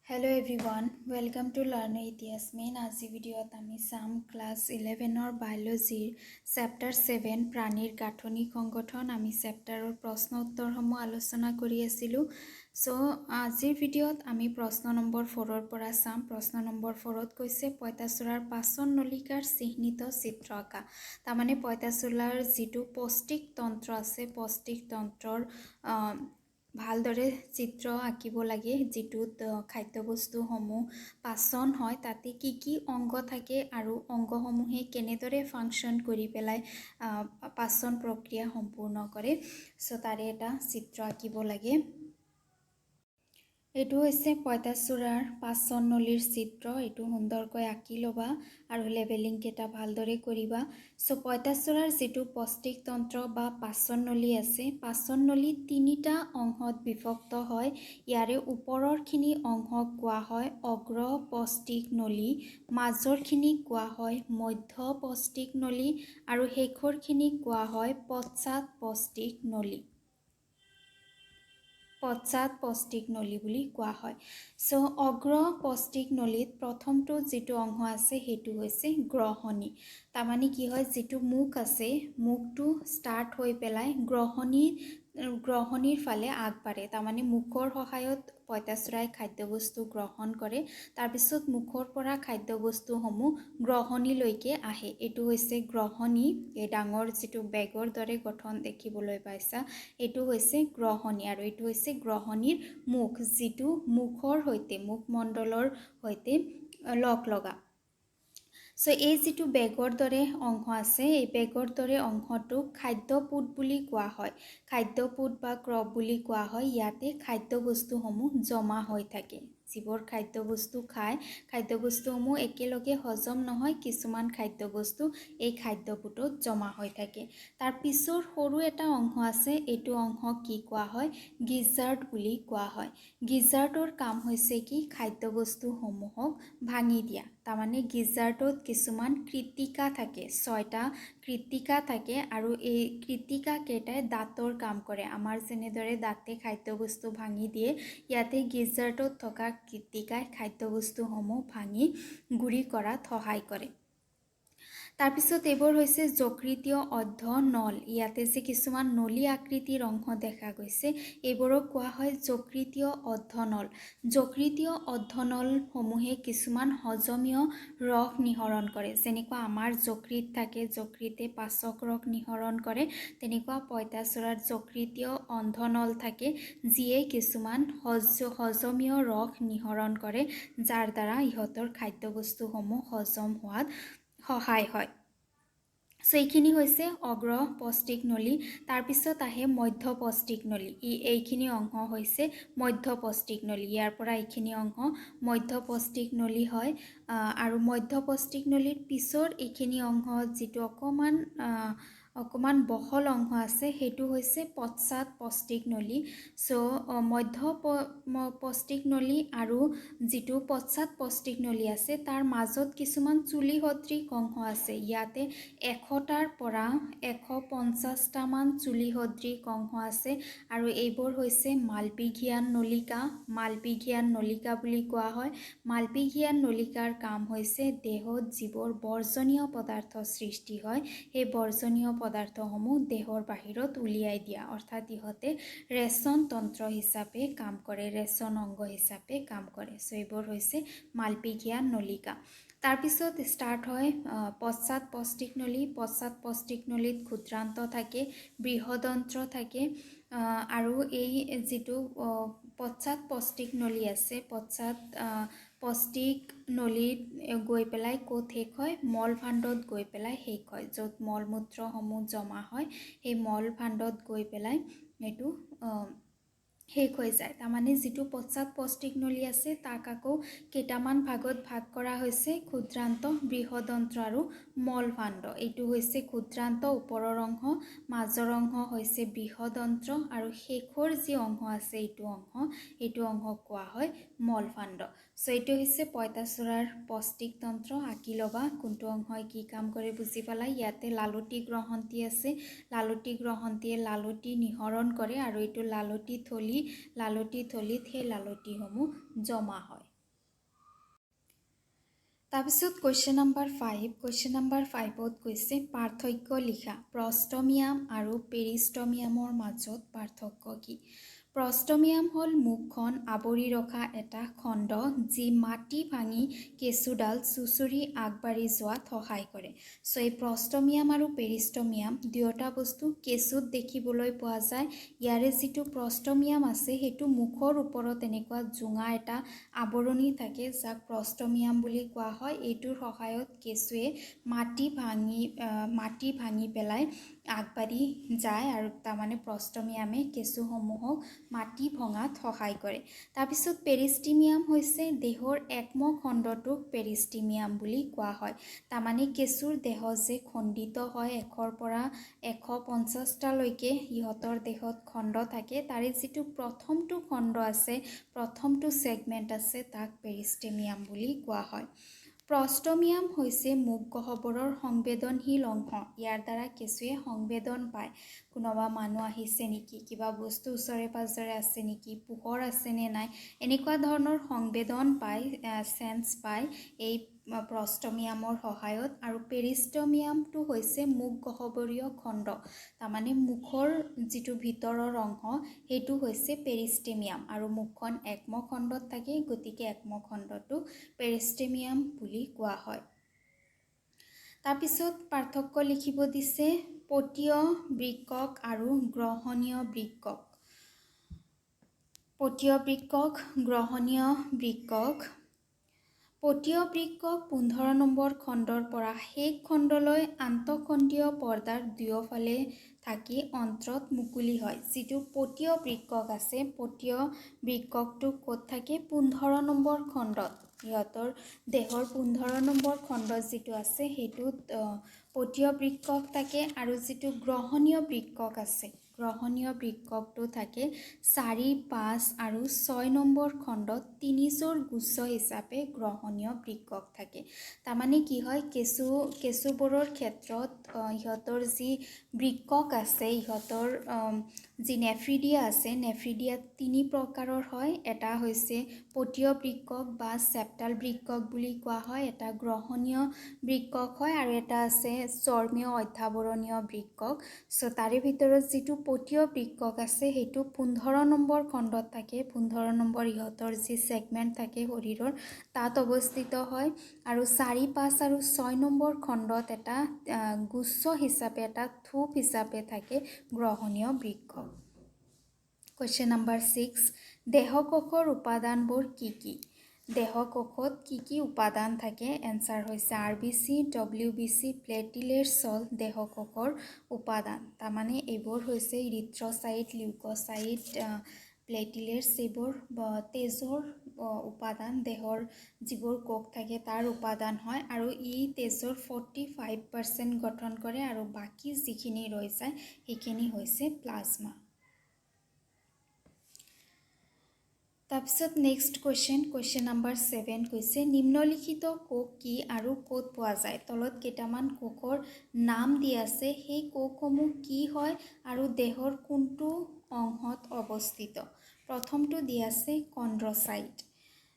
Hello everyone, welcome to Learn with Yasmin. আজি ভিডিঅ'ত আমি চাম ক্লাছ 11ৰ বায়'লজিৰ চেপ্টাৰ 7, প্ৰাণীৰ গাঁথনিক সংগঠন। আমি চেপ্টাৰৰ প্ৰশ্ন উত্তৰসমূহ আলোচনা কৰি আছিলোঁ। চ' আজিৰ ভিডিঅ'ত আমি প্ৰশ্ন নম্বৰ 4ৰ পৰা চাম। প্ৰশ্ন নম্বৰ 4ত কৈছে, পঁইতাচোৰাৰ পাচন নলিকাৰ চিহ্নিত চিত্ৰ আঁকা। তাৰমানে পঁইতাচোৰাৰ যিটো পৌষ্টিক তন্ত্ৰ আছে, পৌষ্টিক তন্ত্ৰৰ ভালদৰে চিত্ৰ আঁকিব লাগে, যিটোত খাদ্যবস্তুসমূহ পাচন হয়, তাতে কি কি অংগ থাকে আৰু অংগসমূহে কেনেদৰে ফাংচন কৰি পেলাই পাচন প্ৰক্ৰিয়া সম্পূৰ্ণ কৰে। চ' তাৰে এটা চিত্ৰ আঁকিব লাগে। এইটো হৈছে পঁইতাচোৰাৰ পাচন নলীৰ চিত্ৰ। এইটো সুন্দৰকৈ আঁকি ল'বা আৰু লেবেলিংকেইটা ভালদৰে কৰিবা। চ' পঁইতাচোৰাৰ যিটো পৌষ্টিক তন্ত্ৰ বা পাচন নলী আছে, পাচন নলী তিনিটা অংশত বিভক্ত হয়। ইয়াৰে ওপৰৰখিনি অংশক কোৱা হয় অগ্ৰ পৌষ্টিক নলী, মাজৰখিনিক কোৱা হয় মধ্য পৌষ্টিক নলী আৰু শেষৰখিনিক কোৱা হয় পশ্চাৎ পৌষ্টিক নলী। পশ্চাৎ পৌষ্টিক নলী বুলি কোৱা হয়। চ' অগ্ৰ পৌষ্টিক নলীত প্ৰথমটো যিটো অংশ আছে, সেইটো হৈছে গ্ৰহণী। তাৰমানে কি হয়, যিটো মুখ আছে, মুখটো ষ্টাৰ্ট হৈ পেলাই গ্ৰহণীৰ ফালে আগবাঢ়ে। তাৰমানে মুখৰ সহায়ত পঁইতাচোৰাই খাদ্যবস্তু গ্ৰহণ কৰে। তাৰপিছত মুখৰ পৰা খাদ্যবস্তুসমূহ গ্ৰহণীলৈকে আহে। এইটো হৈছে গ্ৰহণী। এই ডাঙৰ যিটো বেগৰ দৰে গঠন দেখিবলৈ পাইছা, এইটো হৈছে গ্ৰহণী আৰু এইটো হৈছে গ্ৰহণীৰ মুখ, যিটো মুখৰ সৈতে, মুখমণ্ডলৰ সৈতে লগ লগা। চ' এই যিটো বেগৰ দৰে অংশ আছে, এই বেগৰ দৰে অংশটোক খাদ্যপুট বুলি কোৱা হয়। খাদ্যপুট বা ক্ৰপ বুলি কোৱা হয়। ইয়াতে খাদ্যবস্তুসমূহ জমা হৈ থাকে। যিবোৰ খাদ্যবস্তু খায়, খাদ্যবস্তুসমূহ একেলগে হজম নহয়, কিছুমান খাদ্যবস্তু এই খাদ্যপুটত জমা হৈ থাকে। তাৰ পিছৰ সৰু এটা অংশ আছে। এইটো অংশ কি কোৱা হয়? গিজাৰ্ড বুলি কোৱা হয়। গিজাৰ্ডৰ কাম হৈছে কি? খাদ্যবস্তুসমূহক ভাঙি দিয়া। তাৰমানে গিজাৰ্ডত কিছুমান কৃতিকা থাকে, ছয়টা কৃতিকা থাকে আৰু এই কৃতিকাকেইটাই দাঁতৰ কাম কৰে। আমাৰ যেনেদৰে দাঁতে খাদ্যবস্তু ভাঙি দিয়ে, ইয়াতে গিজাৰ্ডত থকা কৃতিকাই খাদ্যবস্তুসমূহ ভাঙি গুড়ি কৰাত সহায় কৰে। তাৰপিছত এইবোৰ হৈছে যকৃতীয় অৰ্ধ নল। ইয়াতে যে কিছুমান নলী আকৃতিৰ অংশ দেখা গৈছে, এইবোৰক কোৱা হয় যকৃতীয় অৰ্ধনল। যকৃতীয় অৰ্ধনলসমূহে কিছুমান হজমীয় ৰস নিহৰণ কৰে। যেনেকুৱা আমাৰ যকৃত থাকে, যকৃতে পাচক ৰস নিহৰণ কৰে, তেনেকুৱা পঁইতাচোৰাৰ যকৃতীয় অন্ধনল থাকে, যিয়ে কিছুমান হজমীয় ৰস নিহৰণ কৰে, যাৰ দ্বাৰা ইহঁতৰ খাদ্যবস্তুসমূহ হজম হোৱাত সহায় হয়। চ' এইখিনি হৈছে অগ্ৰ পৌষ্টিক নলী। তাৰপিছত আহে মধ্য পৌষ্টিক নলী। এইখিনি অংশ হৈছে মধ্য পৌষ্টিক নলী। ইয়াৰ পৰা এইখিনি অংশ মধ্য পৌষ্টিক নলী হয় আৰু মধ্য পৌষ্টিক নলীৰ পিছৰ এইখিনি অংশ, যিটো অকণমান বহল অংশ আছে, সেইটো হৈছে পশ্চাৎ পৌষ্টিক নলী। চ' মধ্য পৌষ্টিক নলী আৰু যিটো পশ্চাৎ পৌষ্টিক নলী আছে, তাৰ মাজত কিছুমান চুলি সদৃশ অংশ আছে। ইয়াতে 100টাৰ পৰা 150টামান চুলি সদৃশ অংশ আছে আৰু এইবোৰ হৈছে মালপিঘিয়ান নলিকা। মালপিঘিয়ান নলিকা বুলি কোৱা হয়। মালপিঘিয়ান নলিকাৰ কাম হৈছে দেহত যিবোৰ বৰ্জনীয় পদাৰ্থ সৃষ্টি হয়, সেই বৰ্জনীয় পদাৰ্থসমূহ দেহৰ বাহিৰত উলিয়াই দিয়া। অৰ্থাৎ ইহঁতে ৰেচন তন্ত্ৰ হিচাপে কাম কৰে, ৰেচন অংগ হিচাপে কাম কৰে। চ' এইবোৰ হৈছে মালপিঘিয়ান নলিকা। তাৰপিছত ষ্টাৰ্ট হয় পশ্চাৎ পৌষ্টিক নলী। পশ্চাৎ পৌষ্টিক নলীত ক্ষুদ্ৰান্ত থাকে, বৃহদন্ত্ৰ থাকে আৰু এই যিটো পশ্চাৎ পৌষ্টিক নলী আছে, পশ্চাৎ পৌষ্টিক নলীত গৈ পেলাই ক'ত শেষ হয়? মলভাণ্ডত গৈ পেলাই শেষ হয়, য'ত মল মূত্ৰসমূহ জমা হয়, সেই মলভাণ্ডত গৈ পেলাই এইটো শেষ হৈ যায়। তাৰমানে যিটো পশ্চাৎ পৌষ্টিক নলী আছে, তাক আকৌ কেইটামান ভাগত ভাগ কৰা হৈছে: ক্ষুদ্ৰান্ত, বৃহদন্ত্ৰ আৰু মলভাণ্ড। এইটো হৈছে ক্ষুদ্ৰান্ত, ওপৰৰ অংশ। মাজৰ অংশ হৈছে বৃহদন্ত্ৰ আৰু শেষৰ যি অংশ আছে, এইটো অংশক কোৱা হয় মলভাণ্ড। চ' এইটো হৈছে পঁইতাচোৰাৰ পৌষ্টিক তন্ত্ৰ। আঁকি ল'বা, কোনটো অংশই কি কাম কৰে বুজি পালা। ইয়াতে লালতি গ্ৰন্থি আছে। লালতি গ্ৰন্থিয়ে লালতি নিহৰণ কৰে আৰু এইটো লালতি থলী। লালতি থলীত সেই লালতিসমূহ জমা হয়। তাৰপিছত কুৱেশ্যন নাম্বাৰ 5। কুৱেশ্যন নাম্বাৰ 5ত কৈছে পাৰ্থক্য লিখা, প্ৰষ্টমিয়াম আৰু পেৰিষ্টমিয়ামৰ মাজত পাৰ্থক্য কি? প্ৰষ্টমিয়াম হ'ল মুখখন আৱৰি ৰখা এটা খণ্ড যি মাটি ভাঙি কেঁচুডাল চুঁচৰি আগবাঢ়ি যোৱাত সহায় কৰে। চ' এই প্ৰষ্টমিয়াম আৰু পেৰিষ্টমিয়াম দুয়োটা বস্তু কেঁচুত দেখিবলৈ পোৱা যায়। ইয়াৰে যিটো প্ৰষ্টমিয়াম আছে সেইটো মুখৰ ওপৰত এনেকুৱা জোঙা এটা আৱৰণি থাকে, যাক প্ৰষ্টমিয়াম বুলি কোৱা হয়। এইটোৰ সহায়ত কেঁচুৱে মাটি ভাঙি পেলাই আগবাঢ়ি যায় আৰু তাৰমানে প্ৰষ্টমিয়ামে কেঁচুসমূহক মাটি ভঙাত সহায় কৰে। তাৰপিছত পেৰিষ্টিমিয়াম হৈছে দেহৰ একম খণ্ডটোক পেৰিষ্টিমিয়াম বুলি কোৱা হয়। তাৰমানে কেঁচুৰ দেহ যে খণ্ডিত হয়, 100ৰ পৰা 150টালৈকে ইহঁতৰ দেহত খণ্ড থাকে, তাৰে যিটো প্ৰথমটো খণ্ড আছে, প্ৰথমটো ছেগমেণ্ট আছে, তাক পেৰিষ্টিমিয়াম বুলি কোৱা হয়। প্ৰষ্টমিয়াম হৈছে মুখ গহ্বৰৰ সংবেদনশীল অংশ। ইয়াৰ দ্বাৰা কেঁচুৱে সংবেদন পায়, কোনোবা মানুহ আহিছে নেকি, কিবা বস্তু ওচৰে পাঁজৰে আছে নেকি, পোহৰ আছেনে নাই, এনেকুৱা ধৰণৰ সংবেদন পায়, চেন্স পায় এই প্ৰষ্টমিয়ামৰ সহায়ত। আৰু পেৰিষ্টমিয়ামটো হৈছে মুখ গহ্বৰীয় খণ্ড, তাৰমানে মুখৰ যিটো ভিতৰৰ অংশ সেইটো হৈছে পেৰিষ্টেমিয়াম, আৰু মুখখন একমখণ্ডত থাকে, গতিকে একমখণ্ডটো পেৰিষ্টেমিয়াম বুলি কোৱা হয়। তাৰপিছত পাৰ্থক্য লিখিব দিছে পটীয় বৃক্কক আৰু গ্ৰহণীয় বৃক্কক। পটীয় বৃক্কক, গ্ৰহণীয় বৃক্কক। পটীয় বৃক্কক 15 নম্বৰ খণ্ডৰ পৰা শেষ খণ্ডলৈ আন্তঃখণ্ডীয় পৰ্দাৰ দুয়োফালে থাকি অন্ত্ৰত মুকলি হয়। যিটো পটীয় বৃক্কক আছে, পটীয় বৃক্ককটো ক'ত থাকে? 15 নম্বৰ খণ্ডত। ইহঁতৰ দেহৰ 15 নম্বৰ খণ্ড যিটো আছে সেইটোত পটীয় বৃক্কক থাকে। আৰু যিটো গ্ৰহণীয় বৃক্কক আছে, গ্ৰহণীয় বৃক্ককটো থাকে 4, 5 আৰু 6 নম্বৰ খণ্ডত তিনিযোৰ গুচ্ছ হিচাপে গ্ৰহণীয় বৃক্কক থাকে। তাৰমানে কি হয়, কেঁচুবোৰৰ ক্ষেত্ৰত ইহঁতৰ যি বৃক্কক আছে, ইহঁতৰ যি নেফ্ৰিডিয়া আছে, নেফ্ৰিডিয়া 3 প্ৰকাৰৰ হয়। এটা হৈছে পটীয় বৃক্কক বা চেপ্টাল বৃক্কক বুলি কোৱা হয়, এটা গ্ৰহণীয় বৃক্কক হয়, আৰু এটা আছে চৰ্মীয় অধ্যাৱৰণীয় বৃক্কক। চ' তাৰে ভিতৰত যিটো পটীয় বৃক্কক আছে সেইটো 15 নম্বৰ খণ্ডত থাকে, 15 নম্বৰ ইহঁতৰ যি ছেগমেণ্ট থাকে শৰীৰৰ তাত অৱস্থিত হয়। আৰু 4, 5 আৰু 6 নম্বৰ খণ্ডত এটা গুচ্ছ হিচাপে, এটা থূপ হিচাপে থাকে গ্ৰহণীয় বৃক্কক। কুৱেশ্যন নাম্বাৰ 6, দেহকোষৰ উপাদানবোৰ কি কি? দেহকোষত কি কি উপাদান থাকে? এনচাৰ হৈছে R B C, W B C, platelets হ'ল দেহকোষৰ উপাদান। তাৰমানে এইবোৰ হৈছে ইৰিথ্ৰচাইট, লিউক'চাইট, প্লেটিলেটছ, এইবোৰ তেজৰ উপাদান, দেহৰ যিবোৰ কোষ থাকে তাৰ উপাদান হয়। আৰু ই তেজৰ 45% গঠন কৰে আৰু বাকী যিখিনি ৰৈ যায় সেইখিনি হৈছে প্লাজমা। তাৰপিছত নেক্সট কুৱেশ্যন, কুৱেশ্যন নাম্বাৰ 7 কৈছে নিম্নলিখিত কোষ কি আৰু ক'ত পোৱা যায়? তলত কেইটামান কোষৰ নাম দি আছে, সেই কোষসমূহ কি হয় আৰু দেহৰ কোনটো অংশত অৱস্থিত? প্ৰথমটো দি আছে কণ্ড্ৰচাইট।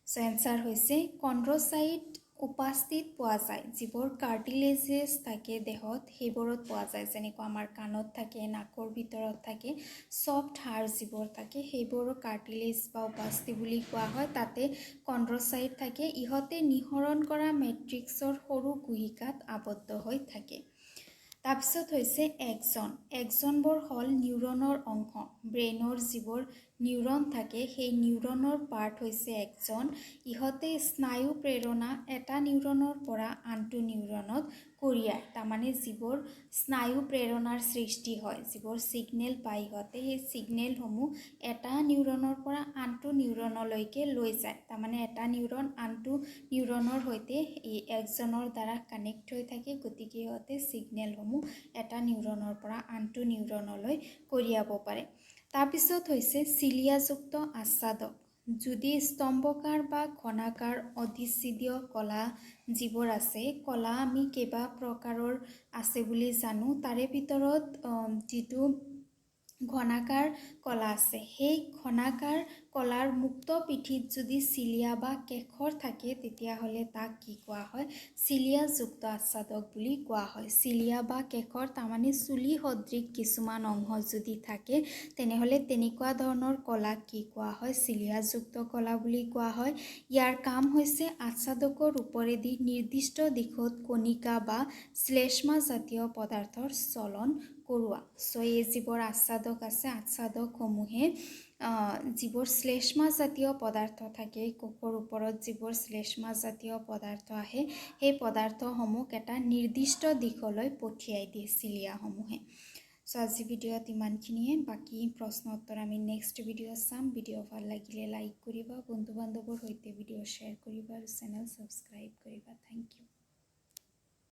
চ' এনচাৰ হৈছে কণ্ড্ৰচাইট উপাস্থিত পোৱা যায়, যিবোৰ কাৰ্টিলেজেছ থাকে দেহত সেইবোৰত পোৱা যায়, যেনেকুৱা আমাৰ কাণত থাকে, নাকৰ ভিতৰত থাকে, চফ্ট হাড় যিবোৰ থাকে সেইবোৰো কাৰ্টিলেজ বা উপাস্থি বুলি কোৱা হয়, তাতে কণ্ড্ৰচাইট থাকে। ইহঁতে নিহৰণ কৰা মেট্ৰিক্সৰ সৰু গুহিকাত আবদ্ধ হৈ থাকে। তাৰপিছত হৈছে এক্সন। এক্সনবোৰ হ'ল নিউৰনৰ অংশ। ব্ৰেইনৰ যিবোৰ নিউৰন থাকে সেই নিউৰনৰ পাৰ্ট হৈছে এক্সন। ইহঁতে স্নায়ু প্ৰেৰণা এটা নিউৰনৰ পৰা আনটো নিউৰনত কঢ়িয়ায়। তাৰমানে যিবোৰ স্নায়ু প্ৰেৰণাৰ সৃষ্টি হয়, যিবোৰ ছিগনেল পায় ইহঁতে, সেই ছিগনেলসমূহ এটা নিউৰনৰ পৰা আনটো নিউৰনলৈকে লৈ যায়। তাৰমানে এটা নিউৰন আনটো নিউৰনৰ সৈতে এই এক্সনৰ দ্বাৰা কানেক্ট হৈ থাকে, গতিকে ইহঁতে ছিগনেলসমূহ এটা নিউৰনৰ পৰা আনটো নিউৰনলৈ কঢ়িয়াব পাৰে। তাৰপিছত হৈছে চিলিয়াযুক্ত আচ্ছাদক। যদি স্তম্ভকাৰ বা ঘনাকাৰ অধিচ্ছেদীয় কলা যিবোৰ আছে, কলা আমি কেইবা প্ৰকাৰৰ আছে বুলি জানো, তাৰে ভিতৰত যিটো ঘনাকাৰ কলা আছে। সেই ঘনাকাৰ কলাৰ মুক্ত পিঠিত যদি চিলিয়া বা কেশৰ থাকে, তেতিয়াহ'লে তাক কি কোৱা হয়? চিলিয়াযুক্ত আচ্ছাদক বুলি কোৱা হয়। চিলিয়া বা কেশৰ, তাৰমানে চুলি সদৃশ কিছুমান অংশ যদি থাকে, তেনেহ'লে তেনেকুৱা ধৰণৰ কলাক কি কোৱা হয়? চিলিয়াযুক্ত কলা বুলি কোৱা হয়। ইয়াৰ কাম হৈছে আচ্ছাদকৰ ওপৰেদি নিৰ্দিষ্ট দিশত কণিকা বা শ্লেষ্মা জাতীয় পদাৰ্থৰ চলন কৰোৱা। চ' এই যিবোৰ আচ্ছাদক আছে, আচ্ছাদকসমূহে যিবোৰ শ্লেষ্মা জাতীয় পদাৰ্থ থাকে, কোষৰ ওপৰত যিবোৰ শ্লেষ্মা জাতীয় পদাৰ্থ আহে, সেই পদাৰ্থসমূহ এটা নিৰ্দিষ্ট দিশলৈ পঠিয়াই দিয়ে চিলিয়াসমূহে। চ' আজি ভিডিঅ'ত ইমানখিনিয়ে। বাকী প্ৰশ্ন উত্তৰ আমি নেক্সট ভিডিঅ' চাম। ভিডিঅ' ভাল লাগিলে লাইক কৰিবা, বন্ধু বান্ধৱৰ সৈতে ভিডিঅ' শ্বেয়াৰ কৰিবা আৰু চেনেল ছাবস্ক্ৰাইব কৰিবা। Thank you.